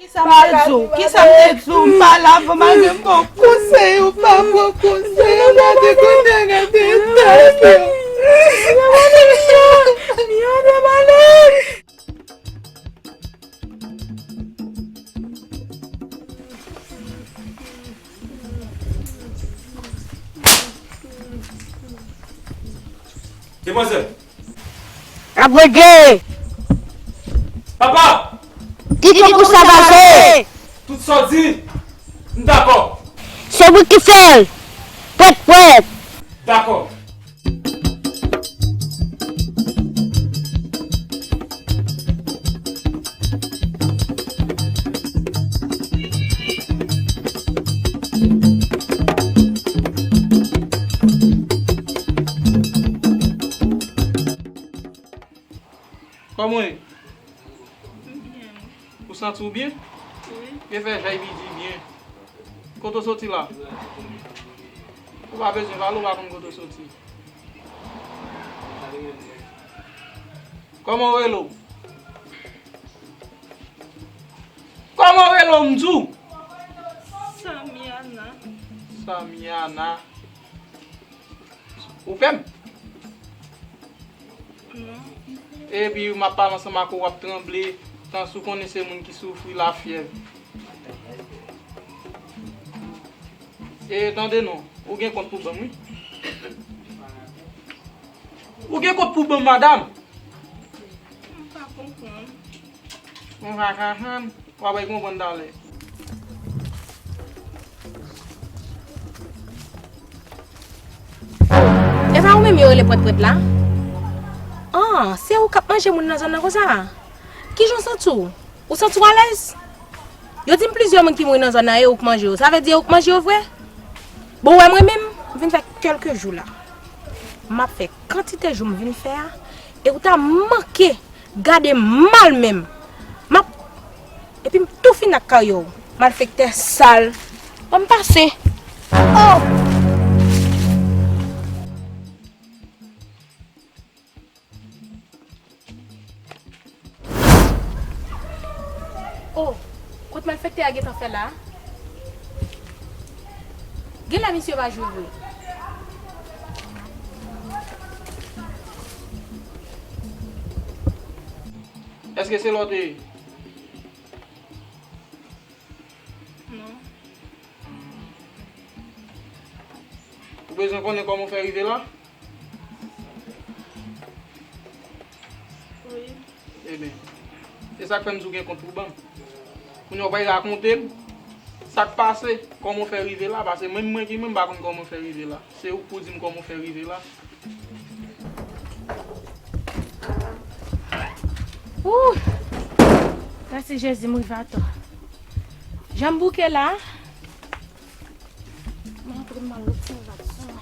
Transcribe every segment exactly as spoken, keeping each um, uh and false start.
Kisa m te di w? Kisa m te di w? M pale avan malgre m ba w konsèy, ou pa pran konsèy. Gade kote, gade eta yo. Demwazèl. Ap regle. Papa! Ki kou sa pase? Tout sa w di, m dakò. Se ou ki fè l. Pwèt, pwèt. Dakò. Kòman w ye? Ou santi w byen? Wi. Byen fè, J I B D byen. Kote w soti la? Ou pa bezwen pale, ou pa konn kote w soti. Kòman w rele w? Kòman w rele w, m di w? Samiana. Samiana. Ou fè m? Non. Epi m ap pale ansanm ak ou, w ap tranble, tansi w konnen se moun ki soufri lafyèv. E tande non, ou gen kont pou ban m, wi. Ou gen kont pou ban m, madanm? M pa konprann. Ou pa konprann? W ap konprann talè. E pa ou menm yo rele pwèt pwèt la? An, se ou k ap manje moun nan zòn nan konsa? Kijan w santi w? Ou santi w alèz? Yo di m plizyè moun ki mouri nan zòn nan e ou k manje yo. Sa vle di e ou k manje yo vre? Bon, ou wè mwen menm, m vin fè kèlke jou la. M ap fè kantite jou m vin fè a, e ou ta manke gade m mal menm. M ap, epi m tou fin ak karye w. Malfektè sal. Ban m pase. Oh! Oh, kot malfektè a gentan fè la? Genlè misye pa jwe vre. Èske se la w te ye? Non. Ou bezwen konnen kòman w fè rive la? Wi. Ebyen, se sa k fè m di w gen kont pou ban m. Kounye a w pral rakonte m sa k pase, kòman w fè rive la, paske menm mwen ki mwen, m pa konn kòman w fè rive la. Se ou k pou di m kòman w fè rive la. Ooh! Mèsi Jezi, m rive atò. Jan m bouke la. Mwen antre m al retire valiz mwen.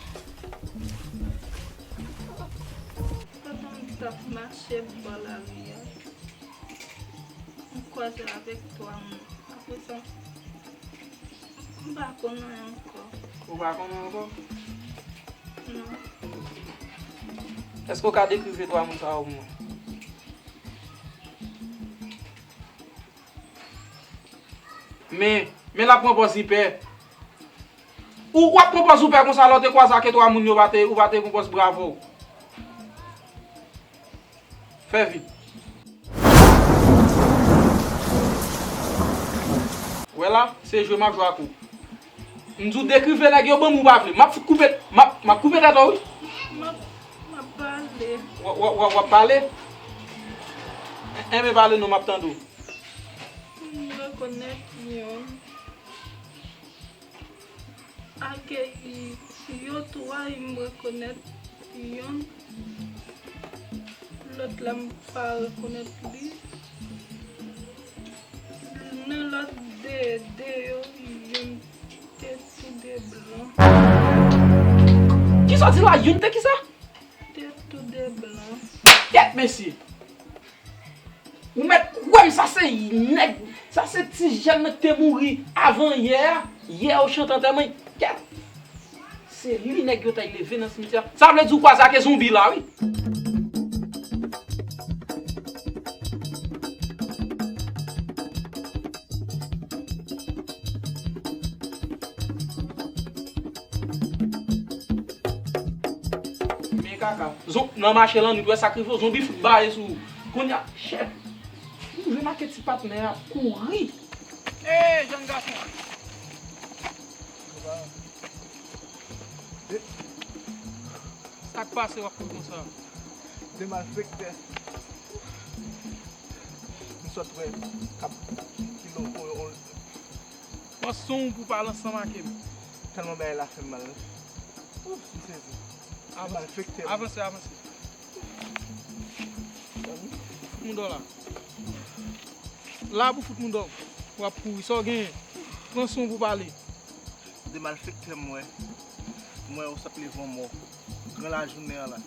Pandan m t ap mache bò lari a, m kwaze avèk twa moun. Apre sa, m pa konn anyen ankò. Ou pa konn anyen ankò? Non. Èske w ka dekri twa moun sa yo pou mwen? Men, men l ap pran pòz li pè. Ou, w ap pran pòz ou pè konsa, lè w te kwaze ak twa moun yo, ou pa te, ou pa te pran pòz bravo. Fè vit. Wè la, se jwe m ap jwe ak ou. M di w dekrive nèg yo ban m, ou pa vle. M ap fout koupe, m ap, m ap koupe tèt ou, wi. M ap, m ap pale. W, w, w, w ap pale? Enben pale non, m ap tande w. M rekonèt yon. Ak yo twa, m rekonèt yonn, lòt la m pa rekonèt li. Nan lòt de, de yo, yonn te toude blan. Kisa w di la? Yonn te kisa? Te toude blan. Kèt, mesye! Ou mèt kwè m, sa se nèg, sa se ti jèn nan k te mouri avan yè a. Yè yo chante antèman, kèt. Se li nèg yo t al leve nan simityè a. Sa vle di ou kwaze ak zonbi la, wi. Kaka. Zon-, nan mache lannwit, ou wè sa k rive w, zonbi fout bare sou ou. Kounye a, chèf, m rive make ti patnè a ap kouri. Ee, jèn gason! Sa k pase w ap kouri konsa? De malfektè. M sot wè k ap kilo. Pran swen w pou w pale ansanm ak m. Tèlman bagay la fè m mal. Ouf, m sezi. Avanse, malfektè. Avanse, avanse. Fout mouda w la. La pou fout mouda w. W ap kouri. Sa w genyen? Pran swen w pou w pale. De malfektè m wè. M wè yo sot leve yon mò. Gran lajounen an la.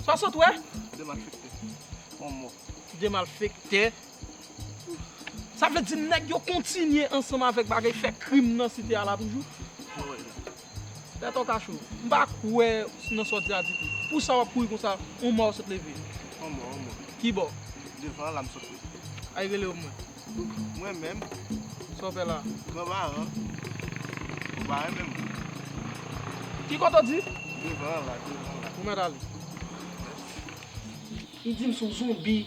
Sa w sot wè? De malfektè. Yon mò. De malfektè. Sa vle di nèg yo kontinye ansanm avèk bagay fè krim nan site a la toujou? Mwen wè sa. Tèt w ka cho. M pa kwè nan sa w di a ditou. Pou sa w ap kouri konsa, yon mò sot leve. Yon mò, yon mò. Ki bò? Devan an la m sot wè. Ay rele w mwen. Mwen menm. Sa w fè la? Gran paran. Ou pa renmen m. Ki kote w di? Devan an la, devan an la. Ou mèt ale. Li di m se yon zonbi.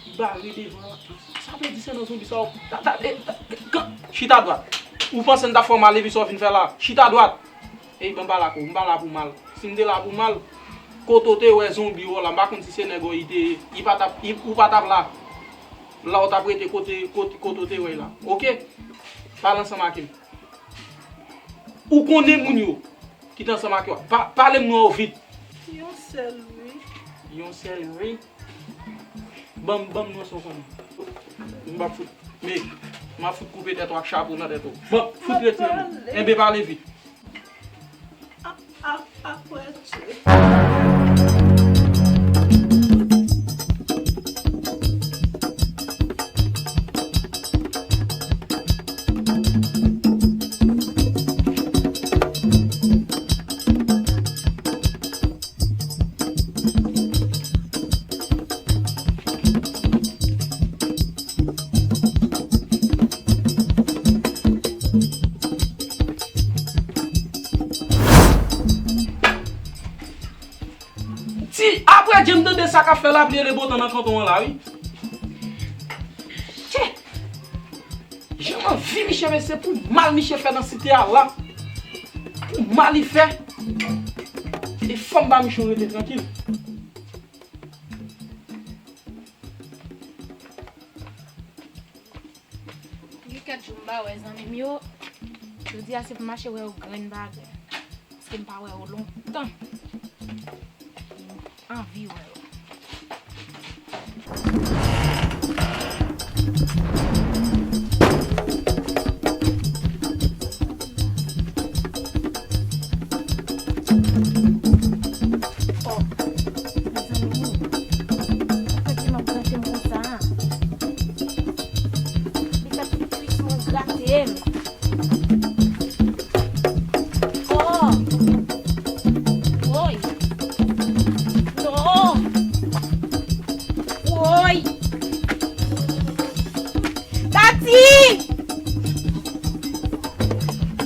Li bare devan la. Sa vle di se nan zonbi sa w. Ta, ta, e, ta, kan, chita dwat. Ou panse m t ap fè w mal epi sa w vin fè la? Chita dwat. Ey, ban m pale ak ou. M pa la pou mal. Si m te la pou mal, kote w te wè zonbi w la, m pa konn si se nèg ou li te ye. Li pa t ap, li, ou pa t ap la. La w t ap rete kote, kote, kote w te wè l la. Oke? Pale ansanm ak m. Ou konnen moun yo ki te ansanm ak yo a. Pa, pale m non yo vit. Yon sèl wi. Yon sèl wi. Ban m, ban m non sa w konnen. M p ap fout. Men, m ap fout koupe tèt ou ak chapo nan tèt ou. Ban m fout retire m. Enben pale vit. Ap, ap, ap wè Dye. Ti, apre Dye m tande sa k ap fè lapli e le bon tan nan kanton an la, wi. Chè! Jan m anvi misye, men se pou mal misye fè nan site a la. Pou mal li fè. E fò m ba misye rete trankil. Gen kèk jou m pa wè zanmi m yo. Jodi a se pou m mache wè yo grenn bagay. Paske m pa wè yo lontan. Anvi wè yo. Oh, mezanmi, poukò di m ap branche m konsa a? Li fè tout kuis mwen grate m. Oh! Woy! Non! Woy! Tati!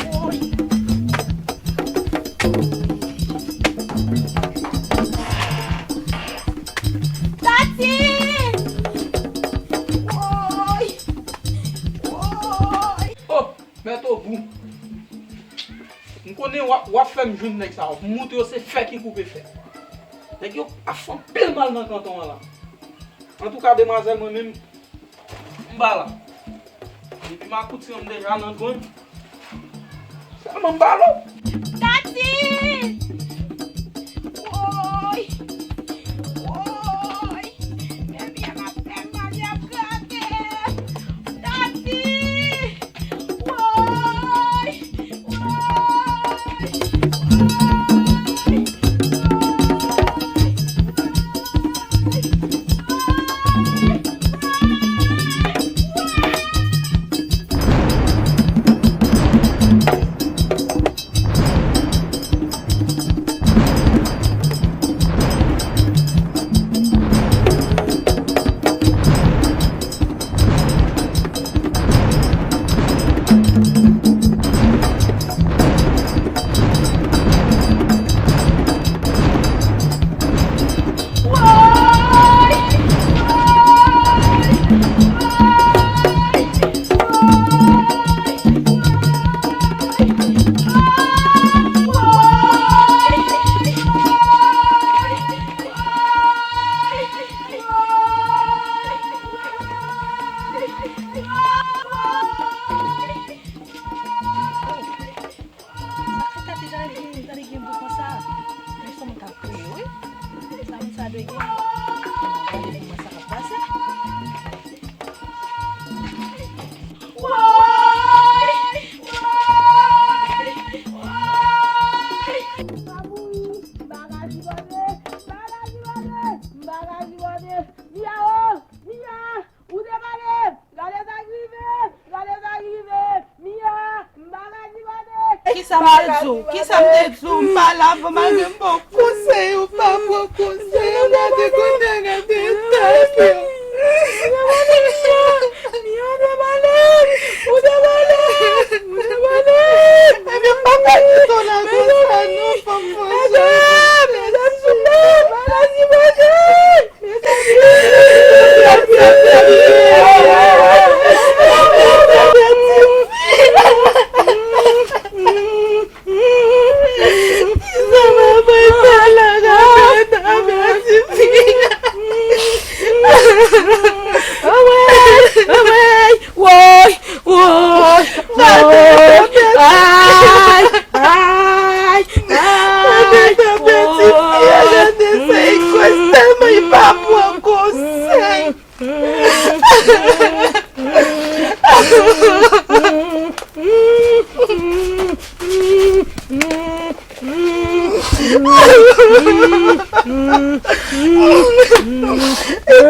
Woy! Tati! Woy! Woy! Oh! Mèt Ogou. M konnen w ap, w ap fè m jwenn nèg sa yo. M montre yo se fè ki koupe fè. Nèg yo ap fè anpil mal nan kanton an la. Antouka, demwazèl, mwen menm, m pa la. Depi makout yo, m deja nan grenn. Sèlman m pa la. Tati! Woy! Woy! Bebe m ap fè mal, y ap grate m. Tati! Woy! Woy! Woy! Sa k ap pase? Woy! Woy! Woy! M pa mouri, m pa ka sipòte, m pa ka sipòte, m pa ka sipòte. Mia o! Mia! Ou te pale! Gade sa k rive! Gade sa k rive! Mia! M pa ka sipòte! Kisa m te di w? Kisa m te di w? M pa la pou malgre m ba w konsèy, ou pa pran konsèy, ou gade kounye a, gade eta l yo. Mia, ou te pale! Ou te pale! Ou te pale! Ebyen, m pa pèdi tan la konsa, non, fanm fransèz. Medam, medam, souple, m pa ka sipòte! Woy, woy, woy, ay, ay, ay, woy. Gade sa, e koz tèlman li pa pran konsèy. Li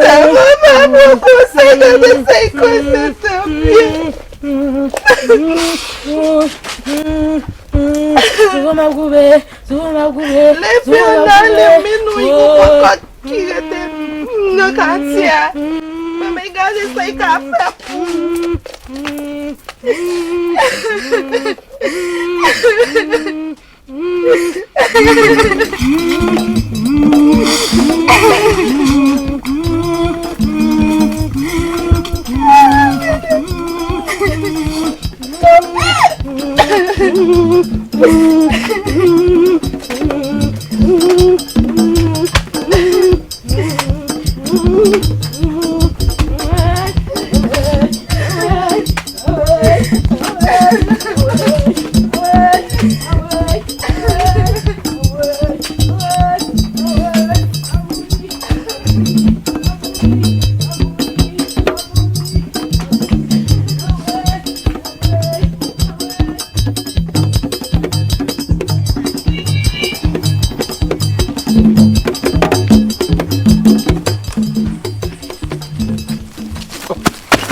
tèlman pa pran konsèy, gade sa, e koz tèlman byen. Sou m ap koupe, sou m ap koupe, sou m ap koupe. Leve la, leve, men nou, yon pokòt ki rete nan katye a. Mwen, men gade sa, e ka fè.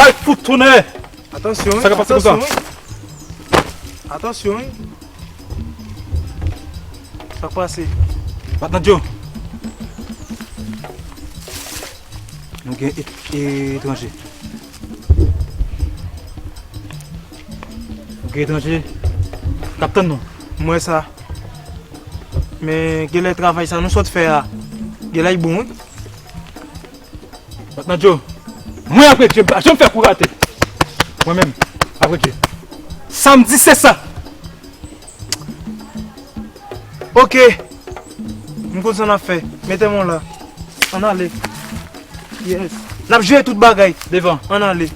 Ay, fout tonnè! Atansyon, wi. Sa k ap pase konsa? Atansyon, wi. Atansyon, wi. Sa k pase? Patnè Djo. Nou gen et-, etranje. Nou gen etranje k ap tann nou. M wè sa. Men genlè travay sa nou sot fè a, genlè l bon, wi. Patnè Djo, mwen apre Dye, m pa janm fè kou rate. Mwen menm, apre Dye. Sa m di, se sa. Ok. M konn sa n ap fè. Mete men w la. Ann ale. Yes. N ap jere tout bagay. Devan. Ann ale.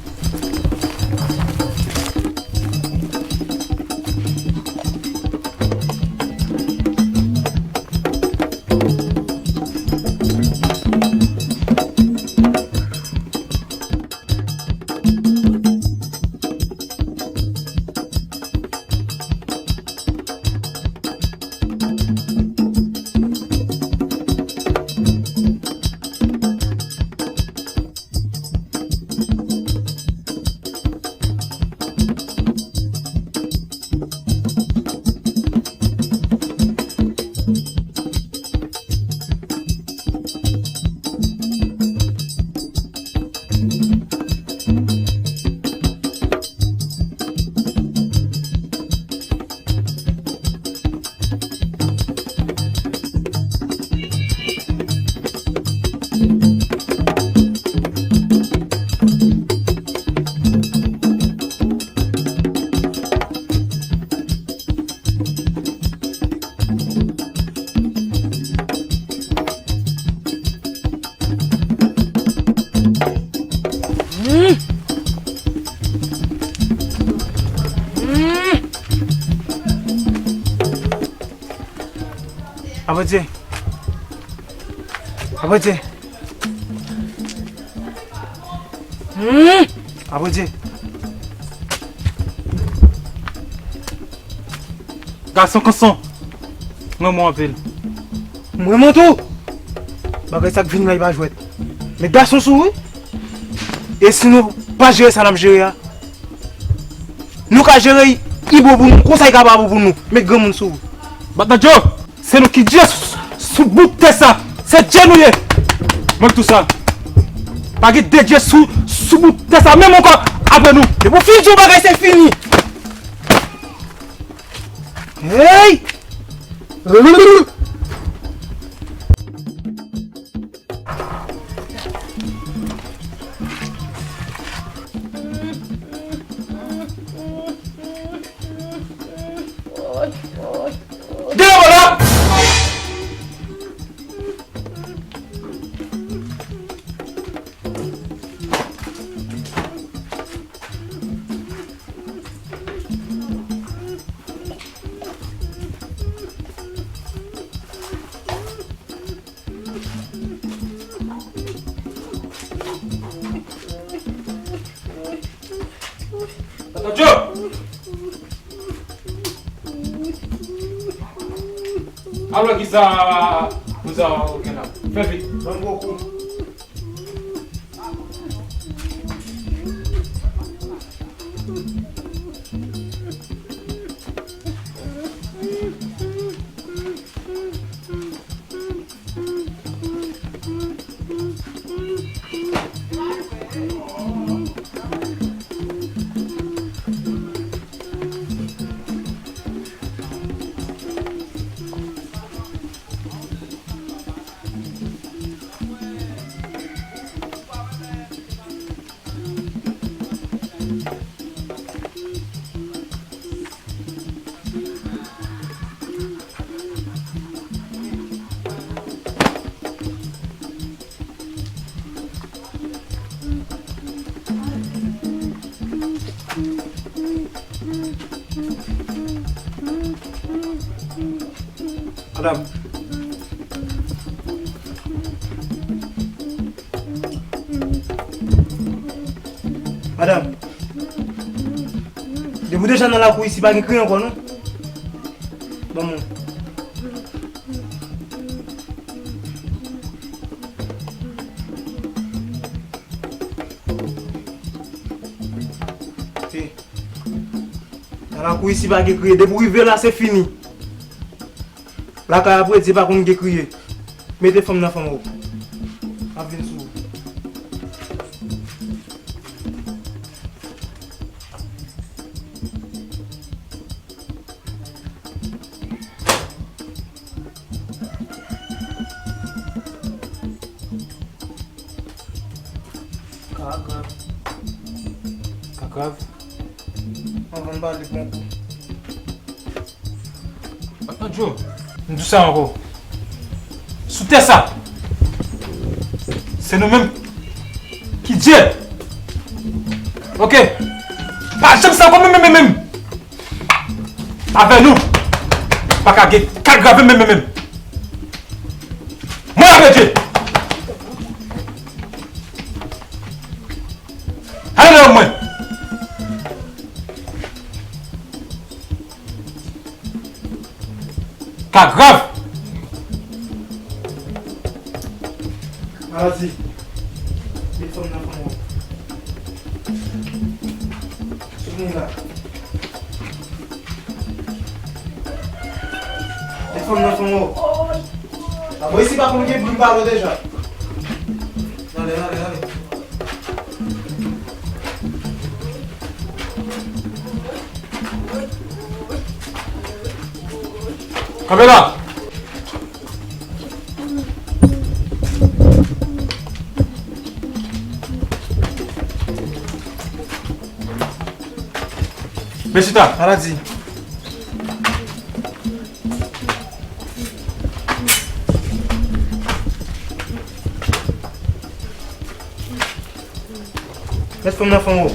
Apre Dye. Apre Dye. Hmm. Apre Dye. Gason kanson. Mwen mwen anpil. Mwen mwen tou. Bagay sa k vin la e pa jwèt. Men gason sou wi. E si nou pa jere sa n ap jere a, nou ka jere i bon pou nou. Konsa i ka pa bon pou nou. Met granmoun sou ou. Batman Djo, se nou ki Dye sou, sou bout tè sa. Se Dye nou ye. Mwen tou sa. Pa gen de Dye sou, sou bout tè sa menm ankò apre nou. Depi w fin di yon bagay, se fini. Hey! Devan mwen la! Tata Djo! Al wè kisa kouzen an gen la. Fè vit. Ban m gwo kou. Madanm. Madanm. Depi w deja nan lakou isi, pa gen kriye ankò, non? Ban mwen. Nan lakou isi pa gen kriye. Depi w rive la, se fini. Lakay apre, Dye pa konn gen kriye. Mete fanm nan fanm ou. M ap vin sou ou. Ka grav. Ka grav. Anvan n pale pran kou. Patnè Djo, m di w sa ankò. Sou tè sa, se nou menm ki Dye. Oke? Pa janm sa ankò menm, menm, menm, menm. Avè nou, pa ka gen ka grav menm, menm, menm. Mwen avè Dye. Ale nan mwen. Ka grav. Maladi. Met fanm nan fanm ou. Souvni la. Met fanm nan fanm ou. Apre isi pa konn gen bri palo deja. Ale, ale, ale. Kanpe la! Men chita. Maladi. Met fanm nan fanm ou.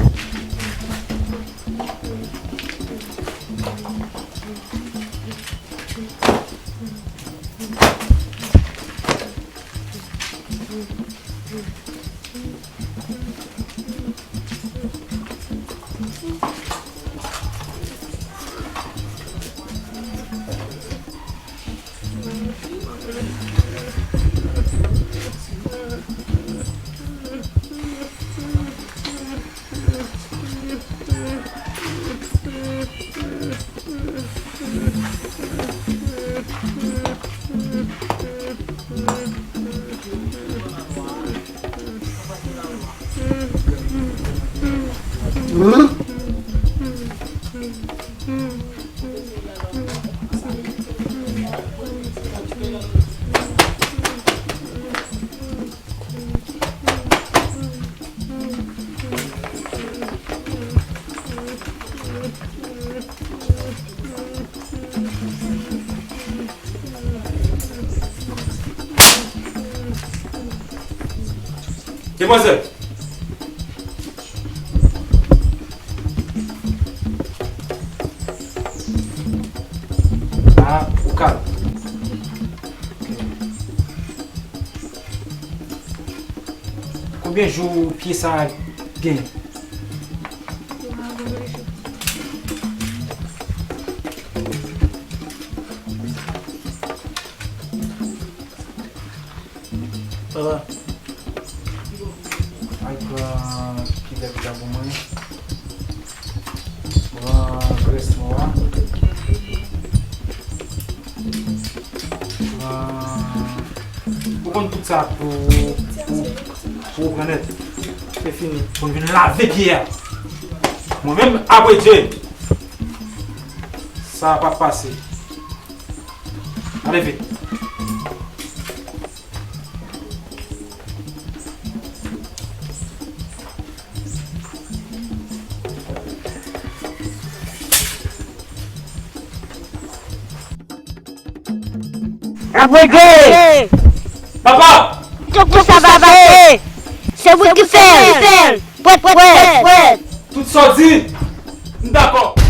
Demwazèl! A, ou kalm. Konbyen jou pye sa a gen? Papa. Al pran kivèt la pou mwen. Pran grès mò a. Pran. Ou konn tout sa pou, pou, pou ou pran nèt. Se fini. Pou n vin lave pye a. Mwen menm, apre Dye, sa p ap pase. Ale vit. Ap regle! Papa! Tout sa va pase! Se ou ki fè l! Pwèt, pwèt, pwèt! Tout sa w di, m dakò.